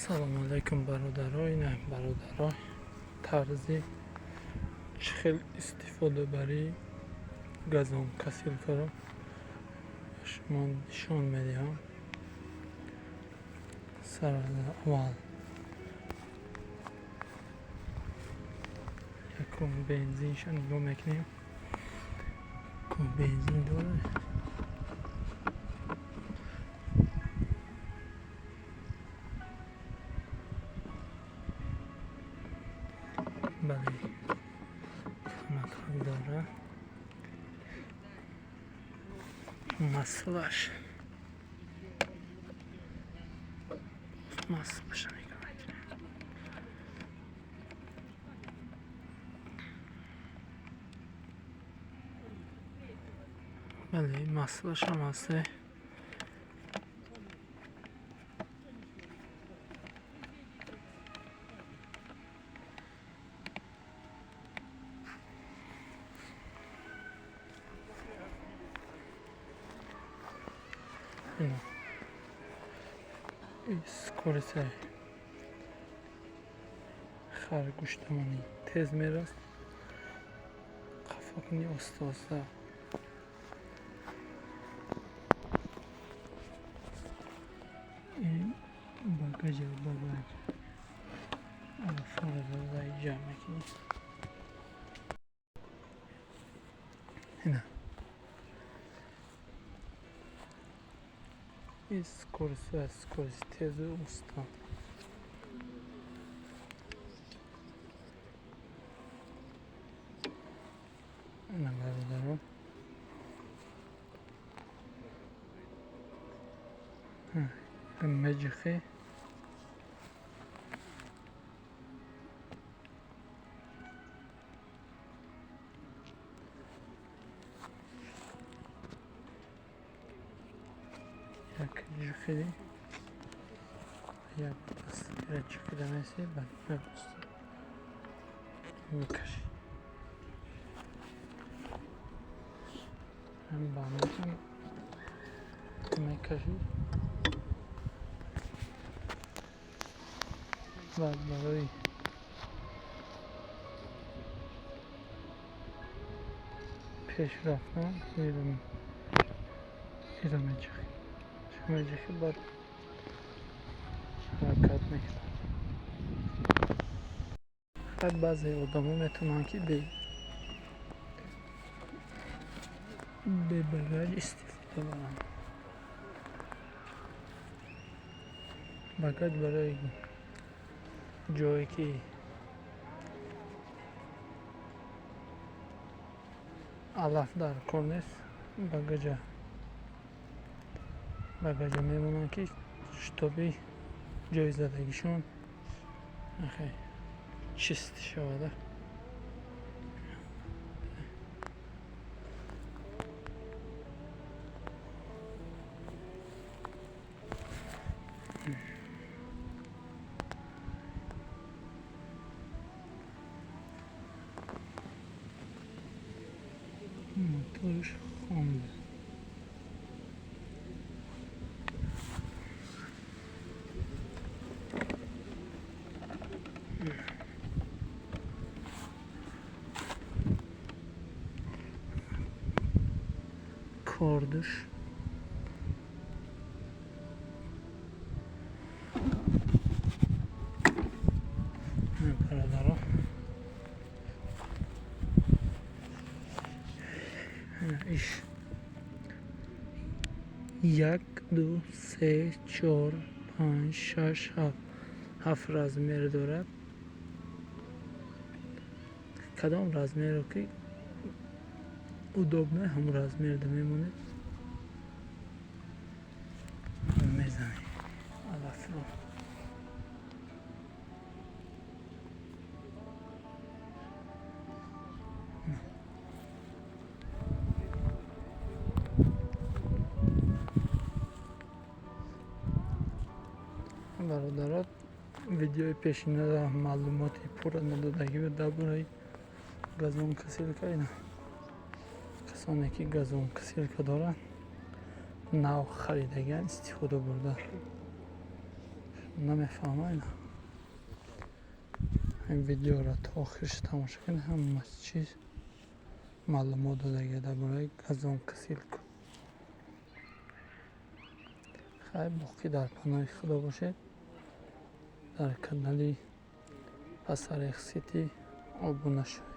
Ассалому алайкум, бародаро. Ина, бародаро, тарзи чӣ хел истифодабарии газонкосилкаро шумо нишон медиҳам. Сар аввал якум бензинша нигоҳ мекунем, ку бензин дорад. Бале, камакак дорад. Маслаш, маслаша нигоҳ мекунем. Бале, маслашам ҳасте. Ина, скорости харгӯштамони тез мераст, қафо кунӣ, оста оста. Ин багажа, багаж алафаро задаи ҷамъ мекунӣ. Ина, и скорость, скорость тезу оста. Ина, бародарон, меҷихӣ. Як ҷихиди, як даст ҷихида месӣ, баъд мебостӣ, мекашӣ. Бандашам мекашӣ. Баъд барои пеш рафтан ира меҷихӣ, меҷихӣ, баъд ҳаракат мекунад. Фақат баъзе одамо метавонанд, ки бе багаж истифода баранд. Багаж барои ҷое ки алаф дар кор нест, багажа мемонанд, ки шитоби ҷои задагишон чист шавада. Моторш Honda. Кордуш. Бародаро, иш як, ду, се, чор, панҷ, шаш, ҳафт, ҳафт размер дорад. Кадом размеро ки удобно, ҳамон размерда мемонед, мезанед алафро. Бародаро, видеои пешинада маълумоти пурра надодагӣ буд дар бораи газонкосилка. Ина, касоне ки газонкосилка доранд, нав харидагиан, истифода бурда. Намефаҳмам, ина ин видеоро то охираш тамошо кунед, ҳама чиз маълумот додагия дар бораи газонкосилка. Хайр, боқӣ дар паноҳи Худо бошед. Дар канали Пасарех Сити обуна шавед.